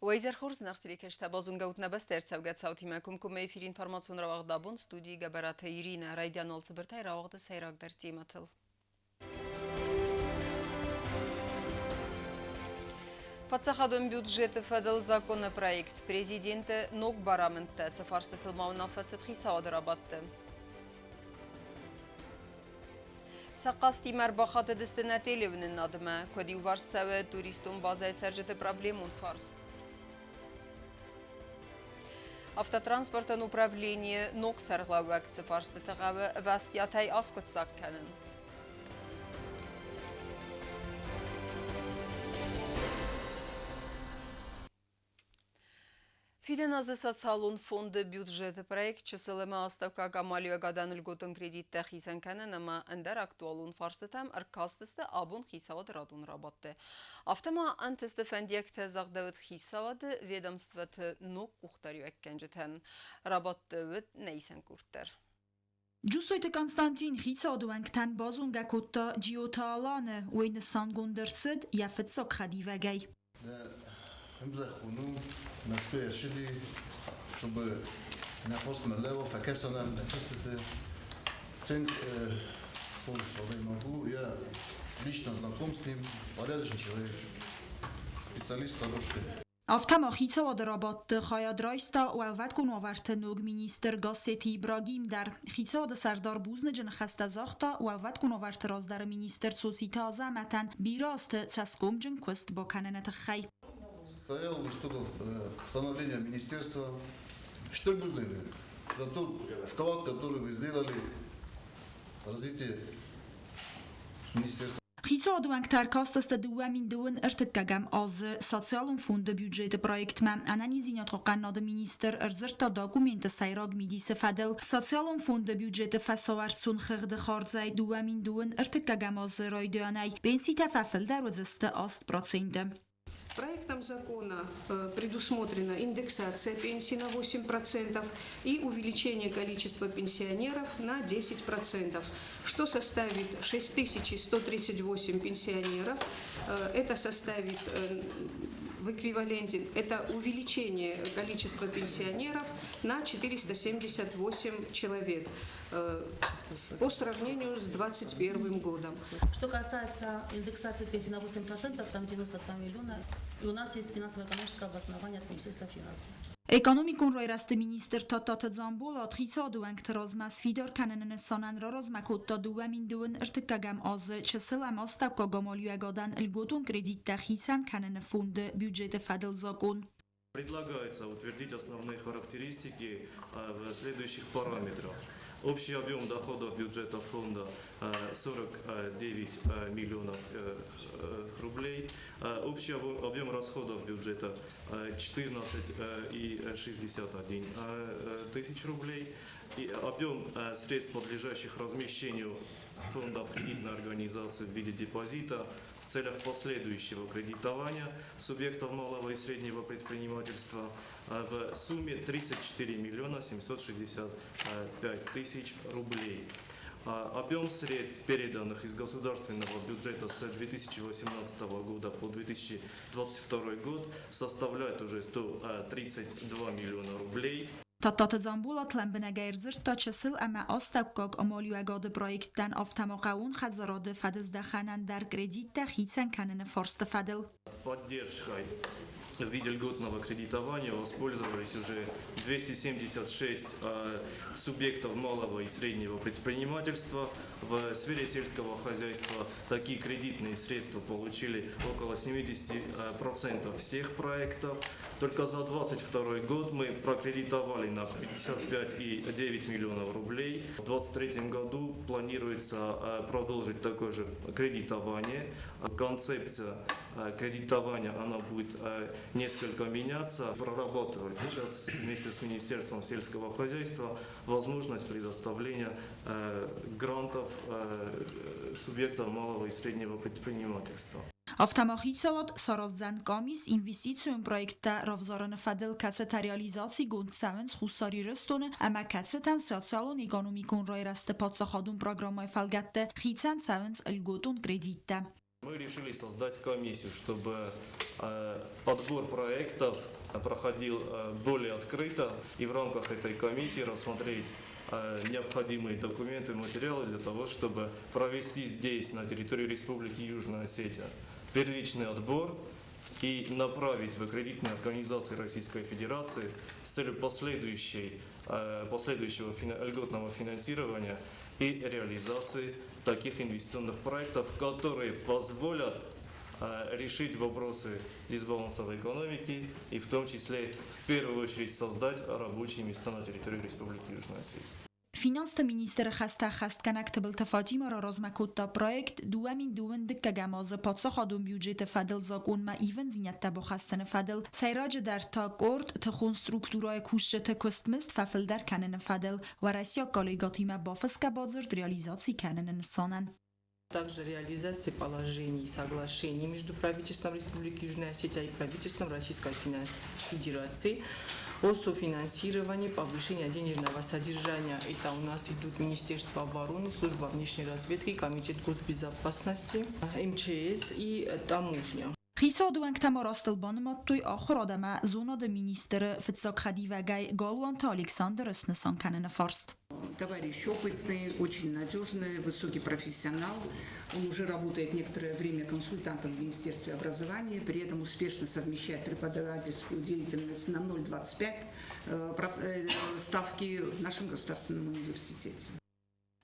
Уӕ изӕр хорз, зынаргъ телекӕсджытӕ, базонгӕ ут нӕ бӕстӕ ӕрцӕугӕ цаутимӕ комкоммӕ эфиры информацион рауагъд абон студийы Гӕбӕраты Иринӕ. Райдиан уал цыбыртӕй рауагъды сӕйрагдӕр темӕтыл. Паддзахадон бюджеты фӕдыл законопроект президенты ног барамындтӕ цы фарстытыл ма уынаффӕ цыд хицауады рабадты. Сӕ хъастимӕ ӕрбахатыдысты нӕ телеуынынадмӕ, куыд иуварс цӕуы туристон базӕйы цӕрджыты проблемон фарст. Автотранспортон управленийы ног сӕргълӕууӕг цы фарстыты хъӕуы ӕвӕстиатӕй аскъуыддзаг кӕнын. Фидӕн азы социалон фонды бюджеты проект чысыл ӕмӕ астӕуккаг амалиуӕгадӕн льготон кредиттӕ хицӕн кӕнын ӕмӕ ӕндӕр актуалон фарстытӕм ӕркастысты абон хицауады радон рабадты. Афтӕ ма ӕнтысты фӕндиӕгтӕ загъдӕуыд хицауады ведомствоты ног къухдариуӕггӕнджытӕн. Рабадты уыд нӕ исӕн къорд дӕр. Джусойты Константин хицауады уӕнгтӕн базонгӕ кодта Джиоты Аланы, уый нысангонд ӕрцыд йӕ фыццаг хӕдивӕгӕй. Ӕмзӕххон у, Мӕскуыйӕ ссыди, чтобы нӕ хостмӕ лӕууа, фӕкӕса нӕм нӕ куыстыты. Тынг хорз адӕймаг у, я лично знаком с ним, порядочный человек, специалист хороший. Афтӕ ма хицауады рабадты хайад райста Уӕлвӕткон уавӕрты ног министр Гассеты Ибрагим дӕр. Хицауады сӕрдар бузныджы ныхӕстӕ загъта Уӕлвӕткон уавӕрты раздӕры министр Цоциты Азӕмӕтӕн бирӕ азты цӕсгомджын куыст бакӕныны тыххӕй. Стоял выступил становление министерства. Стыр бузныг за тот вклад, который вы сделали в развитие министерства. Хицауады уӕнгтӕ ӕркастысты 2023 азы Социалон фонды бюджеты проектмӕ. Ӕнӕниздзинад хъахъхъӕнынады министр ӕрдзырдта документы сӕйраг мидисы фӕдыл. Социалон фонды бюджеты фӕсауӕрцон хыгъды хардзӕй 2023 азы райдианӕй пенситӕ фӕфылдӕр уыдзысты 8%. Проектом закона предусмотрена индексация пенсий на 8% и увеличение количества пенсионеров на 10%, что составит 6138 пенсионеров. Это составит в эквиваленте, это увеличение количества пенсионеров на 478 человек по сравнению с 2021 годом. Что касается индексации пенсии на 8%, там 92 миллиона. И у нас есть финансово-экономическое обоснование от Министерства финансов. Экономикон райрӕзты министр Тадтаты Дзамболат хицауады уӕнгты размӕ сфидар кӕныны нысанӕн раразмӕ кодта 2023 азы чысыл ӕмӕ астӕуккаг амалиуӕгадӕн льготон кредиттӕ хицӕн кӕныны фонды бюджеты фӕдыл закъон. Предлагается утвердить основные характеристики в следующих параметрах. Общий объем доходов бюджета фонда 49 миллионов рублей. Общий объем расходов бюджета 14,61 тысяч рублей. И объем средств, подлежащих размещению фонда в кредитной организации в виде депозита в целях последующего кредитования субъектов малого и среднего предпринимательства в сумме 34 миллиона 765 тысяч рублей. Объем средств, переданных из государственного бюджета с 2018 года по 2022 год, составляет уже 132 миллиона рублей. Тадтаты Дзамболат лӕмбынӕгӕй ӕрдзырдта чысыл ӕмӕ астӕуккаг амалиуӕгады проекттӕн, афтӕ ма хъӕууон хӕдзарады фӕдыздӕхӕнӕн дӕр кредиттӕ хицӕн кӕныны фарсты фӕдыл. Поддержкой в виде льготного кредитования воспользовались уже 276 субъектов малого и среднего предпринимательства. В сфере сельского хозяйства такие кредитные средства получили около 70% всех проектов. Только за 2022 год мы прокредитовали на 55,9 миллионов рублей. В 2023 году планируется продолжить такое же кредитование. Концепция кредитования, она будет несколько меняться. Прорабатывать сейчас вместе с Министерством сельского хозяйства возможность предоставления грантов субъектам малого и среднего предпринимательства. Афтӕ ма хицауад сараздзӕн къамис инвестицион проекттӕ равзарыны фӕдыл, кӕцытӕ реализацигонд цӕуынц Хуссар Ирыстоны ӕмӕ кӕцытӕн социалон-экономикон райрӕзты паддзахадон программӕйы фӕлгӕтты хицӕн цӕуынц льготон кредиттӕ. Мы решили создать комиссию, чтобы Подбор проектов проходил более открыто, и в рамках этой комиссии рассмотреть необходимые документы, материалы для того, чтобы провести здесь, на территории Республики Южная Осетия, первичный отбор и направить в кредитные организации Российской Федерации с целью последующего льготного финансирования и реализации таких инвестиционных проектов, которые позволят решить вопросы дисбаланса в экономике и в том числе в первую очередь создать рабочие места на территории Республики Южная Осетия. Финансты министры хӕстӕ ӕххӕстгӕнӕг Тыбылты Фатимӕ раразмӕ кодта проект 2021 азы паддзахадон бюджеты фӕдыл закъонмӕ ивындзинӕдтӕ бахӕссыны фӕдыл, сӕйраджыдӕр та къорд тыхон структурӕйы кусджыты куыстмызд фӕфылдӕр кӕныны фӕдыл уӕрӕсейаг коллегӕтимӕ бафысгӕ бадзырд реализаци кӕныны нысанӕн. Также реализация положений и соглашений между правительством Республики Южная Осетия и правительством Российской Федерации о софинансировании повышения денежного содержания. Это у нас идут Министерство обороны, Служба внешней разведки, Комитет госбезопасности, МЧС и таможня. Хицауады уӕнгтӕ ма растыл банымадтой ахуырад ӕмӕ зонады министры фыццаг хӕдивӕгӕй Галуанты Александры снысан кӕныны фарст. Товарищ опытный, очень надежный, высокий профессионал. Он уже работает некоторое время консультантом в Министерстве образования, при этом успешно совмещает преподавательскую деятельность на 0,25 ставки в нашем государственном университете.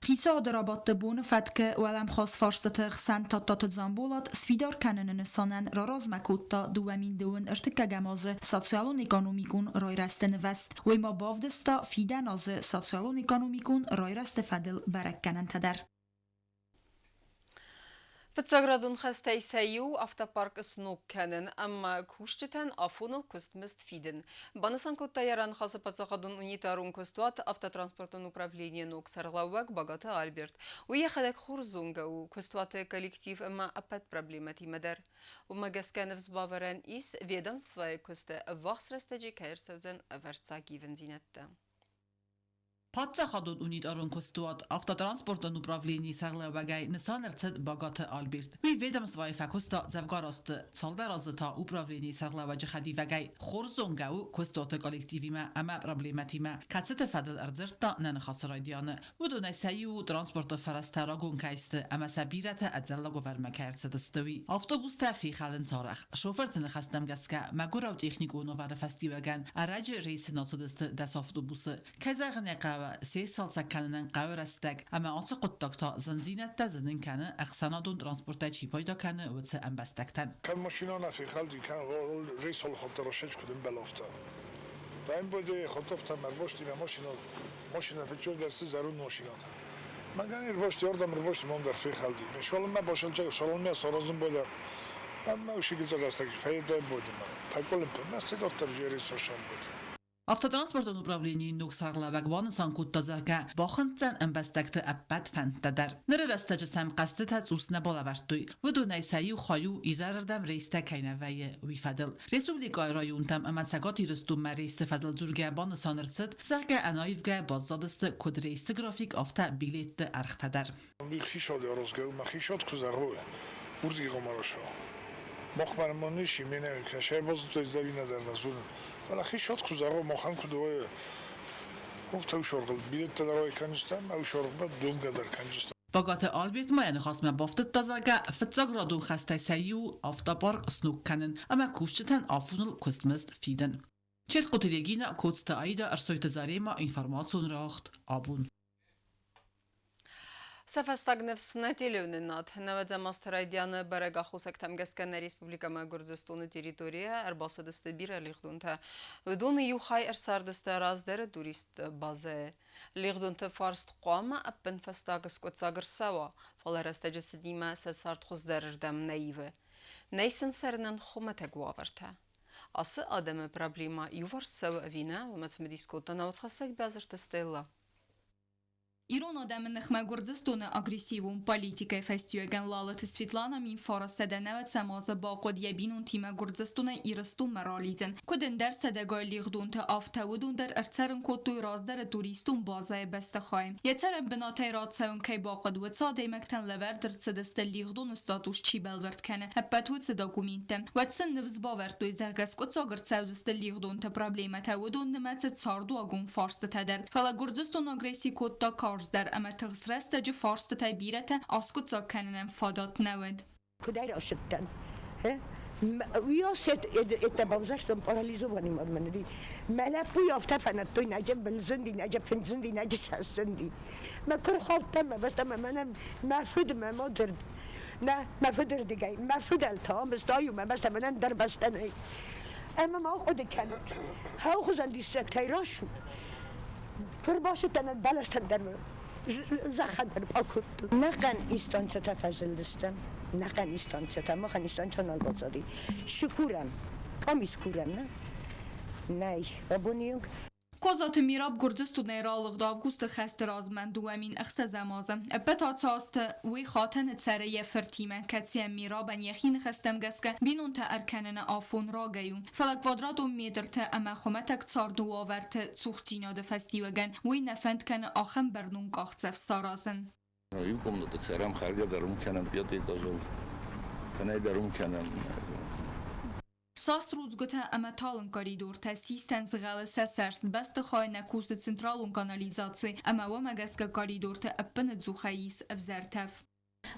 Хицауады рабадты боны фӕткы уӕлӕмхас фарстыты хсӕн Тадтаты Дзамболат сфидар кӕныны нысанӕн раразмӕ кодта 2023 азы социалон-экономикон райрӕзты нывӕзт. Уый ма бавдыста фидӕн азы социалон-экономикон райрӕзты фӕдыл бӕрӕггӕнӕнтӕ дӕр. Фыццаградон хӕстӕй сӕ иу автопарк сног кӕнын ӕмӕ кусджытӕн афоныл куыстмызд фидын. Банысан кодта йӕ раныхасы паддзахадон унитарон куыстуат автотранспортон управленийы ног сӕргълӕууӕг Багаты Альберт. Уый йӕхӕдӕг хорз зонгӕ у куыстуаты коллектив ӕмӕ ӕппӕт проблемӕтимӕ дӕр. Уымӕ гӕсгӕ ныфс бавӕрӕн ис, ведомствойы куысты ӕввахс рӕстӕджы кӕй ӕрцӕудзӕн ӕвӕрццаг ивындзинӕдтӕ. Паддзахадон унитарон куыстуат автотранспортон управленийы сӕргълӕууӕгӕй нысан ӕрцыд Багаты Альберт. Уый ведомствойы фӕкуыста дзӕвгар азты, цалдӕр азы та управленийы сӕргълӕууӕджы хӕдивӕгӕй. Хорз зонгӕ у куыстуаты коллективимӕ ӕмӕ проблемӕтимӕ, кӕцыты фӕдыл ӕрдзырдта нӕ ныхасы райдианы. Уыдонӕй сӕ иу у транспорты фӕрӕзтӕ рагон кӕй сты ӕмӕ сӕ бирӕтӕ ӕдзӕллаг уавӕрмӕ кӕй ӕрцыдысты, уый. Автобустӕ фехӕлынц арӕх. Шофырты ныхӕстӕм гӕсгӕ, мӕгуырау техникон уавӕры фӕстиуӕгӕн ӕрӕджы рейсы нацыдысты 10 автобусы. Кӕй зӕгъын ӕй хъӕуы, се сцалцӕг кӕнынӕн хъӕуы рӕстӕг, ӕмӕ ацы хъуыддаг та зындзинӕдтӕ зынын кӕны, ӕхсӕнадон транспортӕй чи пайда кӕны, уыцы ӕмбӕстӕгтӕн. Кӕд машина нӕ фехӕлди, кӕн рейсолхоттӕ шечкудын бӕлофта. Фӕмбоде хотофта марбошти ма машина машина фечор дерси зарун машината. Ман ирбошти ордам ирбошти мон дар фехалди. Шолма бошалча шолма соразум бода. Ма ушигиза растак файда боде ма. Факолем ма седортар жери сошан боде. Автотранспортон управленийы ног сӕргълӕууӕг банысан кодта, зӕгъгӕ, бахынцдзӕн ӕмбӕстӕгты ӕппӕт фӕндтӕ дӕр. Ныры рӕстӕджы сӕм хъӕстытӕ цъус нӕ балӕвӕрдтой. Уыдонӕй сӕ иу хай у, изӕрырдӕм рейстӕ кӕй нӕ вӕййы, уый фӕдыл. Республикӕйы районтӕм ӕмӕ Цӕгат Ирыстонмӕ рейсты фӕдыл дзургӕ банысан ӕрцыд, зӕгъгӕ, ӕнаивгӕ баззадысты куыд рейсты график, афтӕ билетты ӕргътӕ дӕр. Хишод розгӕ ма хишод кузаро урдги гомарошо. Мохмар мониши мене кашай бозто издавина дар назун. Фала хишод кузаро мохан кудой Уфтау билет дарой канистам, ау шоргба думга дар канистам. Багаты Альберт ма йӕ ныхасмӕ бафтыдта, зӕгъгӕ, фыццаградон хӕстӕй сӕ иу автопарк сног кӕнын ӕмӕ кусджытӕн афоныл куыстмызд фидын. Черткъуты Регина, Коцты Аида, Ӕрсойты Зарема, информацион рауагъд Абон. Сӕ фӕстаг ныфс нӕ телеуынынад. 90 азты райдианы бӕрӕг аххосӕгтӕм гӕсгӕ нӕ республикӕмӕ Гуырдзыстоны территорийӕ ӕрбацыдысты бирӕ лигъдонтӕ. Уыдоны иу хай ӕрцардысты раздӕры турист базӕйы. Лигъдонты фарст хъуамӕ ӕппынфӕстаг скъуыддзаг ӕрцӕуа, фӕлӕ рӕстӕджы цыдимӕ сӕ цард хуыздӕрырдӕм нӕ ивы. Нӕй сын цӕрынӕн хуымӕтӕг уавӕртӕ. Ацы адӕмы проблемӕ иуварс цӕуы ӕви нӕ, уымӕ цымыдис кодта нӕ уацхӕссӕг Бязырты Стелла. Ирон адӕмы ныхмӕ Гуырдзыстоны агрессивон политикӕйы фӕстиуӕгӕн Лалыты Светлана 1990 азы бахъуыд йӕ бинонтимӕ Гуырдзыстонӕй Ирыстонмӕ ралидзын. Куыд ӕндӕр сӕдӕгай лигъдонты, афтӕ уыдон дӕр ӕрцӕрын кодтой раздӕры туристон базӕйы бӕстыхайы. Йӕ цӕрӕн бынатӕй рацӕуын кӕй бахъуыд, уыцы адӕймӕгтӕн лӕвӕрд ӕрцыдысты лигъдоны статус чи бӕлвырд кӕны, ӕппӕт уыцы документтӕ. Уӕд сын ныфс бавӕрдтой, зӕгъгӕ, скъуыддзаг ӕрцӕудзысты лигъдонты проблемӕтӕ, уыдон нымӕцы цардуагон фарстытӕ дӕр. Фӕлӕ Гуырдзыстон агресси кодта карздӕр ӕмӕ тыхст рӕстӕджы фарстытӕй бирӕтӕ аскъуыддзаг кӕнынӕн фадат нӕ уыд. Куыдӕй рацыдтӕн? Уыйас это бавзӕрстон парализованный мӕнӕ. Мӕ лӕппуйы афтӕ фӕнадтой, нӕджы былзынди, нӕджы фындзынди, нӕджы цӕсзынди. Мӕ куы рхаудтӕн мӕ бӕстӕмӕ, мӕнӕн мӕ фыд, мӕ мадырд, нӕ, мӕ фыдырдыгӕй, мӕ фыдӕлтӕ ам сты, мӕ бӕстӕ мӕнӕн дӕр бӕстӕ нӕй. Ӕмӕ ма хъуыды кӕнут, хӕухуызӕн диссӕгтӕй рӕсугъд. Куы рбацыдтӕн бӕлӕстӕн дӕр зӕххӕн дӕр бакодтон. Нӕхъӕн станцӕтӕ фӕзылдыстӕм, нӕхъӕн станцӕтӕ, махӕн станцӕ нал баззади. Шы курӕм, къамис курӕм, нӕ? Нӕй, абоны онг. Козаты Мираб Гуырдзыстонӕй ралыгъд августы хӕсты размӕ 2006 азы. Ӕппӕт ацы азты уый хатӕны цӕры йӕ фыртимӕ, кӕцыйӕн Мирабӕн йӕхи ныхӕстӕм гӕсгӕ бинонтӕ ӕркӕныны афон рагӕй у. Фӕлӕ квадратон метрты ӕмӕ хуымӕтӕг царды уавӕрты цухдзинады фӕстиуӕгӕн уый нӕ фӕнд кӕны ахӕм бӕрнон къахдзӕф саразын. Иу комнаты цӕрӕм, хӕргӕ дӕр уым кӕнӕм, пятый этажыл, фынӕй дӕр уым кӕнӕм. Саст рудзгуытӕ ӕмӕ талынг коридортӕ систӕн згъӕлы сӕ сӕрст бӕстыхай нӕ кусы централон канализаци ӕмӕ уымӕ гӕсгӕ коридорты ӕппыныдзухӕй ис ӕвзӕр тӕф.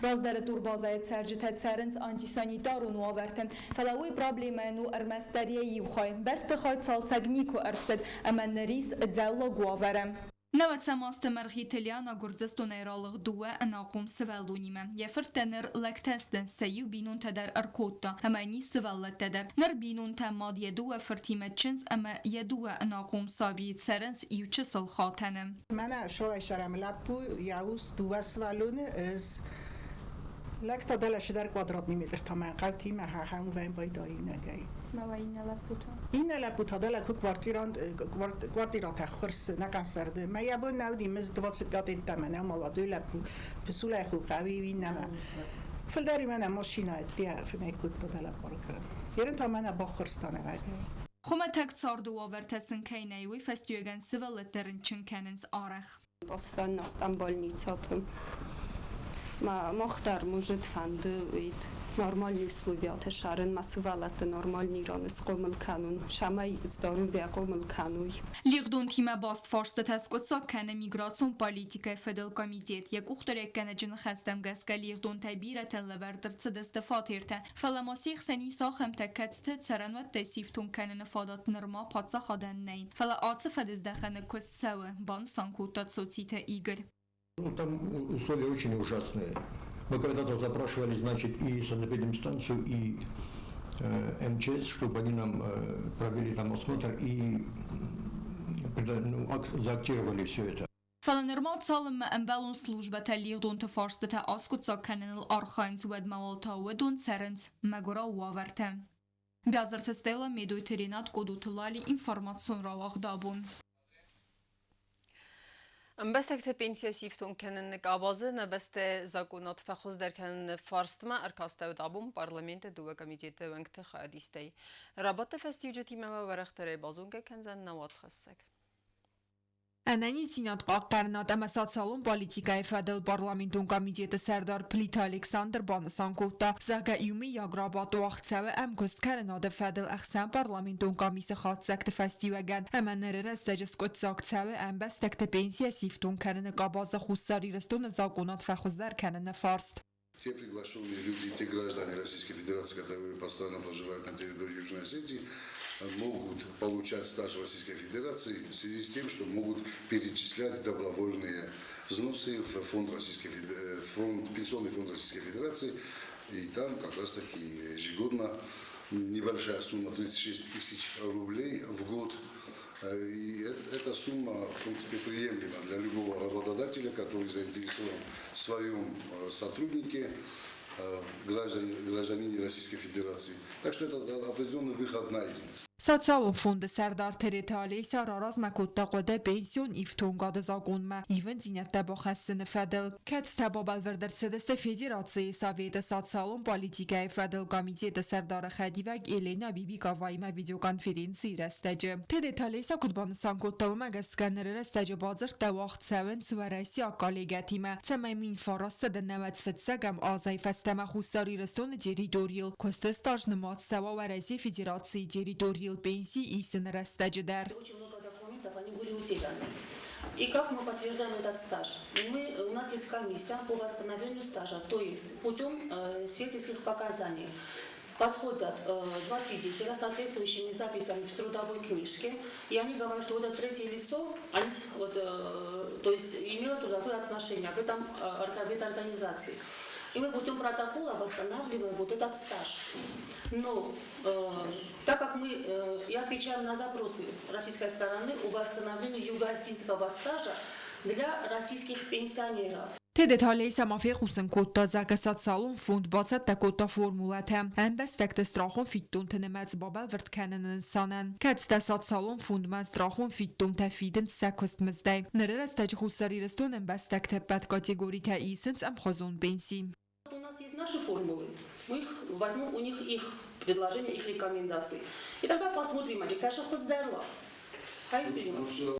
Раздӕры турбазӕйы цӕрджытӕ цӕрынц антисанитарон уавӕрты, фӕлӕ уый проблемӕйӕн у ӕрмӕстдӕр йӕ иу хай. Бӕстыхай цалцӕг никуы ӕрцыд ӕмӕ ныр ис ӕдзӕллаг уавӕры. Нӕуӕдзӕм азты Мӕргъиты Лиана Гуырдзыстонӕй ралыгъд дыууӕ ӕнахъом сывӕллонимӕ. Йӕ фырттӕ ныр лӕгтӕ сты, сӕ иу бинонтӕ дӕр ӕркодта ӕмӕ низ сывӕллӕттӕ дӕр. Ныр бинонтӕ мад йӕ дыууӕ фыртимӕ чындз ӕмӕ йӕ дыууӕ ӕнахъом сабийы цӕрынц иу чысыл хатӕны. Мӕнӕ сӕрӕм лӕппу, йӕ ус дыууӕ сывӕллоны, ӕз лӕгтӕ дӕлӕ дӕр квадратный метр та мӕ хъӕутимӕ хӕхӕм вӕн байдайинагӕй. Мӕ иннӕ лӕппутӕ? Иннӕ лӕппутӕ дӕлӕ куы квартиратӕ ххуырс нӕ къӕсӕрды. Мӕ йӕ бон нӕ уыди, мыз 25 йеддӕмӕ нӕ молодой лӕппу, пысулӕй хъӕуи иннӕмӕ. Фылдӕр мӕнӕ машинӕ фынӕй кодта дӕлӕ паркы. Ерын та мӕнӕ баххуырста нӕвӕгӕй. Хуымӕтӕг царды уавӕртӕ сын кӕй нӕй, уый фӕстиуӕгӕн сывӕллӕттӕ рынчын кӕнынц арӕх. Постоянно там больницаты. Мах дӕр может фӕнды уид нормальный условиятӕ ссарын, ма сывӕллӕтты нормальный раны схъомыл кӕнын, цӕмӕй здоровье хъомыл кӕной. Лигъдонтимӕ баст фарстытӕ скъуыддзаг кӕны миграцион политикӕйы фӕдыл комитет. Йӕ къухдариуӕггӕнӕджы ныхӕстӕм гӕсгӕ лигъдонтӕй бирӕтӕн лӕвӕрд ӕрцыдысты фатертӕ, фӕлӕ ма се хсӕн ис ахӕмтӕ, кӕцыты цӕрӕнуӕттӕй сифтонг кӕныны фадат нырма паддзахадӕн нӕй. Фӕлӕ ацы фӕдыздӕхӕны куыст цӕуы, банысан кодта Цоциты Игорь. Ну, там условия очень ужасные. Мы когда-то запрашивали, значит, и санэпидемстанцию, и МЧС, чтобы они нам провели там осмотр и, ну, заактировали все это. Фӕлӕ нырма цалынмӕ ӕмбӕлон службӕтӕ лигъдонты фарстытӕ аскъуыддзаг кӕныныл архайынц, уӕдмӕ уал та уыдон цӕрынц мӕгуырау уавӕрты. Биазырты Стелла, Медойты Ренат, Къодоты Лали, информацион рауагъд абон. Ӕмбӕстӕгты пенсийӕ сифтонг кӕныны къабазы нӕ бӕстӕ законад фӕхуыздӕр кӕныны фарстмӕ ӕркастӕуыд абон парламенты дыууӕ комитеты уӕнгты хайадистӕй. Рабадты фӕстиуджытимӕ ма уӕрӕхдӕрӕй базонгӕ кӕндзӕн нӕ уацхӕссӕг. Ӕнӕниздзинад хъахъхъӕнынад ӕмӕ социалон политикӕйы фӕдыл парламентон комитеты сӕрдар Плиты Александр банысан кодта, зӕгъгӕ, иумӕйаг рабадт уагъд цӕуы ӕмкуысткӕнынады фӕдыл ӕхсӕнпарламентон къамисы хатдзӕгты фӕстиуӕгӕн ӕмӕ ныры рӕстӕджы скъуыддзаг цӕуы ӕмбӕстӕгты пенсийӕ сифтонг кӕныны къабазы Хуссар Ирыстоны законад фӕхуыздӕр кӕныны фарст. Те приглашенные люди, те граждане Российской Федерации, которые постоянно проживают на территории Южной Осетии, могут получать стаж в Российской Федерации в связи с тем, что могут перечислять добровольные взносы в фонд Российской, фонд, Пенсионный фонд Российской Федерации. И там как раз таки ежегодно небольшая сумма 36 тысяч рублей в год. И эта сумма, в принципе, приемлема для любого работодателя, который заинтересован в своем сотруднике, гражданине Российской Федерации. Так что это определенный выход найден. Социалон фонды сӕрдар Тереты Олеся раразмӕ кодта хъуыды пенсион ифтонгады закъонмӕ ивындзинӕдтӕ бахӕссыны фӕдыл, кӕцытӕ бабӕлвырд ӕрцыдысты Федерацийы Советы социалон политикӕйы фӕдыл комитеты сӕрдары хӕдивӕг Елена Бибиковаимӕ видеоконференцийы рӕстӕджы. Тереты Олеся куыд банысан кодта, уымӕ гӕсгӕ ныры рӕстӕджы бадзырдтӕ уагъд цӕуынц уӕрӕсейаг коллегӕтимӕ, цӕмӕй 1995 азӕй фӕстӕмӕ Хуссар Ирыстоны территорийыл куысты стаж нымад цӕуа Уӕрӕсейы Федерацийы территорийыл пенси исыны рӕстӕджы дӕр. Очень много документов, они были утеряны. И как мы подтверждаем этот стаж? У нас есть комиссия по восстановлению стажа, то есть путем свидетельских показаний. Подходят два свидетеля с соответствующими записями в трудовой книжке, и они говорят, что вот это третье лицо, они, вот, то есть имело трудовые отношения в этой организации. И мы путем протокола восстанавливаем вот этот стаж. Но так как мы и отвечаем на запросы российской стороны о восстановлении юго-осетинского стажа для российских пенсионеров. Тереты Олеся ма фехъусын кодта, зӕгъгӕ, социалон фонд бацӕттӕ кодта формулӕтӕ ӕмбӕстӕгты страхон фиддонты нымӕц бабӕлвырд кӕныны нысанӕн, кӕцытӕ социалон фондмӕ страхон фиддонтӕ фидынц сӕ куыстмыздӕй. Ныры рӕстӕджы Хуссар Ирыстоны ӕмбӕстӕгты ӕппӕт категоритӕ исынц ӕмхуызон пенси. У нас есть наши формулы, мы их возьмем у них их предложения, их рекомендации. И тогда посмотрим, кӕсы хуыздӕр.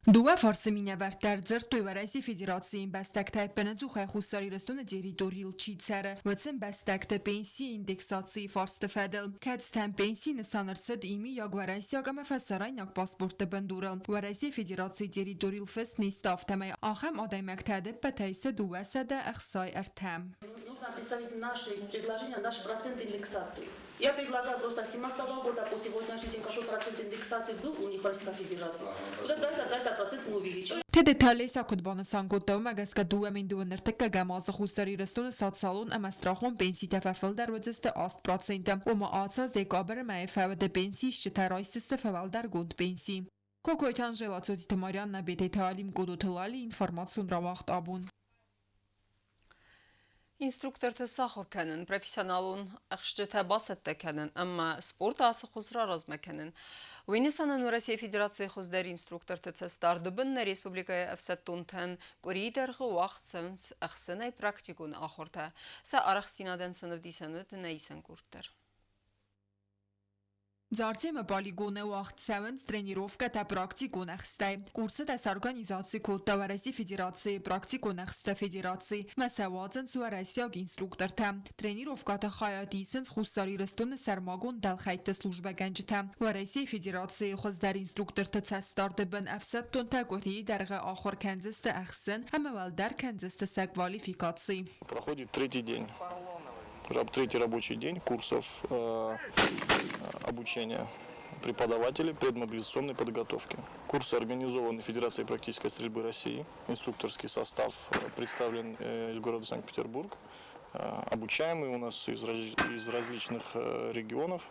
Дыууӕ фарсы минӕвӕрттӕ ӕрдзырдтой Уӕрӕсейы Федерацийы ӕмбӕстӕгтӕ ӕппынӕдзухӕй Хуссар Ирыстоны территорийыл чи цӕры, уыцы ӕмбӕстӕгты пенсийы индексацийы фарсты фӕдыл. Кӕцытӕм пенси нысан ӕрцыд иумӕйаг уӕрӕсейаг ӕмӕ фӕсарӕйнаг паспортты бындурыл. Уӕрӕсейы Федерацийы территорийыл фыст не сты, афтӕмӕй ахӕм адӕймӕгтӕ ӕдӕппӕтӕй сты 263. Нужно представить наши предложения, наш процент индексации. Я предлагаю просто с 2017 года по сегодняшний день, какой процент индексации был у них в Российской Федерации. Вот это процент мы увеличим. Тереты Олеся куыд банысан кодта, уымӕ гӕсгӕ 2021 азы Хуссар Ирыстоны социалон ӕмӕ страхон пенситӕ фӕфылдӕр уыдзысты 8%. Ома ацы аз декабры мӕйы фӕуды пенсиисджытӕ райсдзысты фӕуӕлдӕргонд пенси. Кокойты Анжела, Цоциты Марианна, Бететы Алим, Къодоты Лали, информацион рауагъд «Абон». Инструкторты сахуыр кӕнын, профессионалон ӕхсджытӕ бацӕттӕ кӕнын ӕмӕ спорты ацы хуыз раразмӕ кӕнын. Уый нысанӕн Уӕрӕсейы Федерацийы хуыздӕр инструкторты цӕстдарды бын нӕ республикӕйы ӕфсӕддонтӕн къуырийы дӕргъы уагъд цӕуынц ӕхсӕнӕй практикон ахуыртӕ. Сӕ арӕхстдзинадӕн сын ӕвдисӕн уыд нӕ исӕн къорд дӕр. Дзартемы полигоны уагъд цӕуынц тренировкӕтӕ практикон ӕхстӕй. Курсытӕ сорганизаци кодта Уӕрӕсейы Федерацийы практикон ӕхсты федераци ӕмӕ сӕ уадзынц уӕрӕсейаг инструктортӕ. Тренировкӕты хайад исынц Хуссар Ирыстоны сӕрмагонд дӕлхӕйтты службӕгӕнджытӕ. Уӕрӕсейы Федерацийы хуыздӕр инструкторты цӕстдарды бын ӕфсӕддонтӕ къуырийы дӕргъы ахуыр кӕндзысты ӕхсын ӕмӕ уӕлдӕр кӕндзысты сӕ квалификаци. Проходит третий день. Третий рабочий день курсов обучения преподавателей предмобилизационной подготовки. Курсы организованы Федерацией практической стрельбы России. Инструкторский состав представлен из города Санкт-Петербург. Обучаемые у нас из различных регионов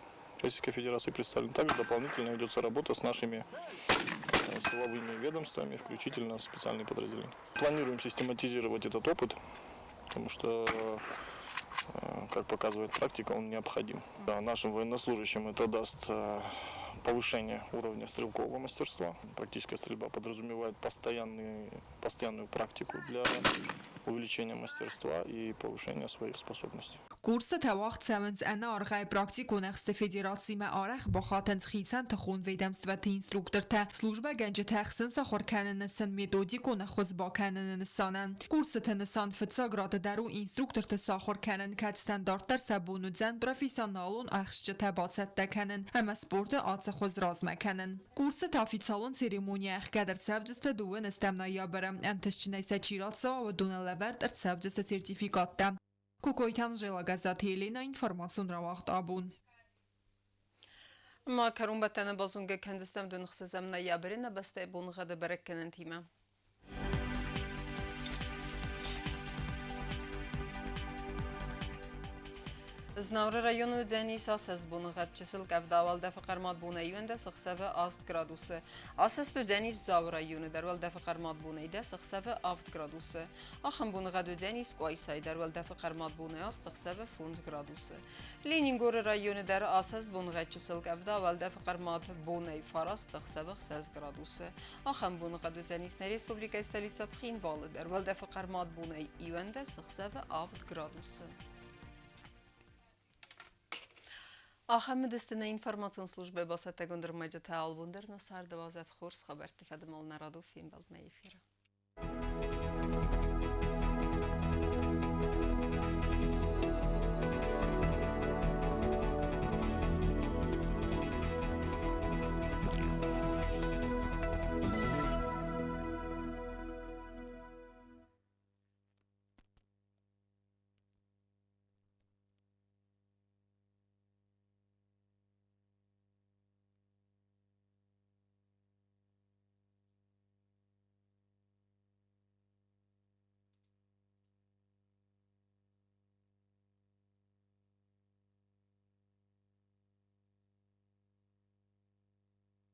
Российской Федерации представлен. Также дополнительно ведется работа с нашими силовыми ведомствами, включительно специальные подразделения. Планируем систематизировать этот опыт, потому что, как показывает практика, он необходим. Да, нашим военнослужащим это даст повышение уровня стрелкового мастерства. Практическая стрельба подразумевает постоянную практику для увеличения мастерства и повышения своих способностей. Курсытӕ уагъд цӕуынц ӕнӕаргъӕй практикон ӕхсты федерацимӕ арӕх бахатынц хицӕн тыхон ведомствӕты инструктортӕ, службӕгӕнджытӕ ӕхсын сахуыр кӕныны сын методикон ӕххуыс бакӕныны нысанӕн. Курсыты нысан фыццаг рады дӕр у инструкторты сахуыр кӕнын, кӕцытӕн дарддӕр сӕ бон уыдзӕн профессионалон ӕхсджытӕ бацӕттӕ кӕнын ӕмӕ спорты ацы хуыз размӕ кӕнын. Курсыты официалон церемонийӕ ӕхгӕд ӕрцӕудзысты 29 ноябры. Ӕнтыстджынӕй сӕ чи рацӕуа, уыдонӕн лӕвӕрд ӕрцӕудзысты сертификаттӕ. Кокойты Анжела, Гӕззаты Елена, информацион рауагъд «Абон». Ма кӕронбӕттӕны базонгӕ кӕндзыстӕм 26 ноябры нӕ бӕстӕйы боныгъӕды бӕрӕггӕнӕнтимӕ. Знауыры районы уыдзӕнис асӕст боныгъӕд, чысыл къӕвда, уӕлдӕфы хъӕрмад бонӕй 11, ӕхсӕвы 8 градусы. Асӕст уыдзӕнис Дзауы районы дӕр, уӕлдӕфы хъӕрмад бонӕй 10, ӕхсӕвы 7 градусы. Ахӕм боныгъӕд уыдзӕнис Къуайсайы дӕр, уӕлдӕфы хъӕрмад бонӕй 8, ӕхсӕвы 5 градусы. Ленингоры районы дӕр асӕст боныгъӕд, чысыл къӕвда, уӕлдӕфы хъӕрмад бонӕй 9, ӕхсӕвы 6 градусы. Ахӕм боныгъӕд уыдзӕнис нӕ республикӕйы столицӕ Цхинвалы дӕр, уӕлдӕфы хъӕрмад бонӕй 11, ӕхсӕвы 7 градусы. Ахӕм уыдысты нӕ информацион службӕйы бацӕттӕгонд ӕрмӕджытӕ. Албон дӕр нӕ царды уадзӕд хорз хабӕртты фӕдыл нӕ радон фембӕлдмӕ эфиры.